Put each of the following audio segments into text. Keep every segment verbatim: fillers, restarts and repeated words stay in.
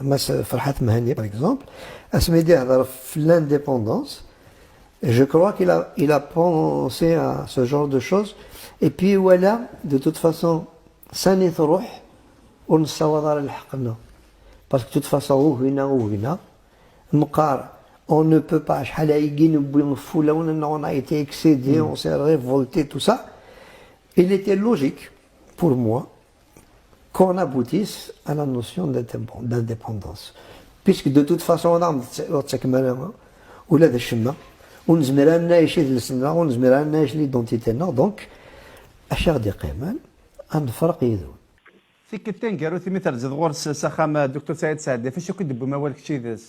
Mass Ferhat Mhenni, par exemple, asmi d-ihder f l'indépendance, je crois qu'il a, il a pensé à ce genre de choses. Et puis voilà, de toute façon, sani truḥ, ur nessawaḍ ara lḥeqq-nneɣ. Parce que de toute façon, ugin-a, ugin-a, meqqar, on ne peut pas, acḥal ayagi newwi f wulawen-nneɣ, on a été excédé, on s'est révolté, tout ça. Il était logique pour moi qu'on aboutisse à la notion d'indépendance. Puisque de toute façon, ur ɣ-tt-, ur ɣ-ttaken ara ula d acemma, ur nezmir ara ad nɛic idles-nneɣ, ur nezmir ara ad nɛic l'identité-nneɣ, donc, acu ɣ-d-iqqimen, ad nefreq yid-wen. Tikkelt taneggarut imi terziḍ ɣur-s s axxam, Docteur Saɛid Saɛdi, ɣef acu i d-tewwim awal kečč yid-s?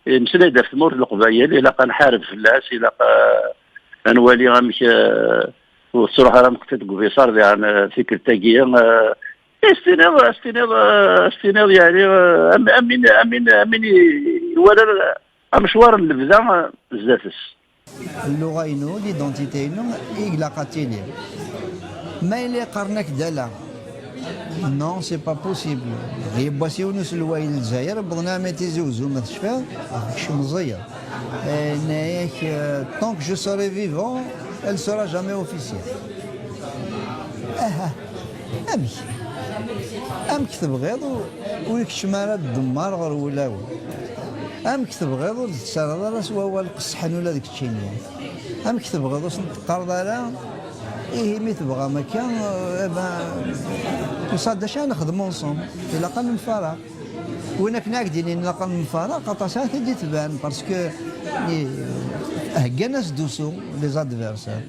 Yemmeslay-d ɣef tmurt n Leqbayel, ilaq ad nḥareb fell-as, ilaq, eh, ad nwali amek, eh, ur tettruḥ ara am qeṭṭiṭ deg ubiṣar, diɣen, eh, tikkelt-agi, eh, i s-tiniḍ, a s-tiniḍ, eh, a s-tiniḍ, yeɛni, eh, am, am win, am win, am win i, iwala amecwar n lebda, eh, zdat-s. Lluɣa-inu, l'identité-inu, i ilaq ad tili. Ma yella yeqqaren-ak-d ala, non, c'est pas possible. Yiwwas yiwen uselway n Lezzayer, wwḍen armi Tizi Uzzu, ma tecfiḍ, kečč meẓẓiyeḍ. Eh, yenna-yak, eh, tant que je serai vivant, elle sera jamais officielle. Aha, amek? Amek tebɣiḍ u-, ur ikeččem ara ddemmar ɣer wulawen? Amek tebɣiḍ ur d-tettarraḍ ara s wawal qessḥen ula d keččini? Amek tebɣiḍ ur sen-teqqareḍ ara, ihi mi tebɣam akka, eh, eh ben, usa d acu ara nexdem ensemble? Ilaq ad nemfaraq. Win akken ad ak-d-inin ilaq ad nemfaraq, aṭas ara t-id-itban, parce que, eh, heggan-as-d usu, les adversaires.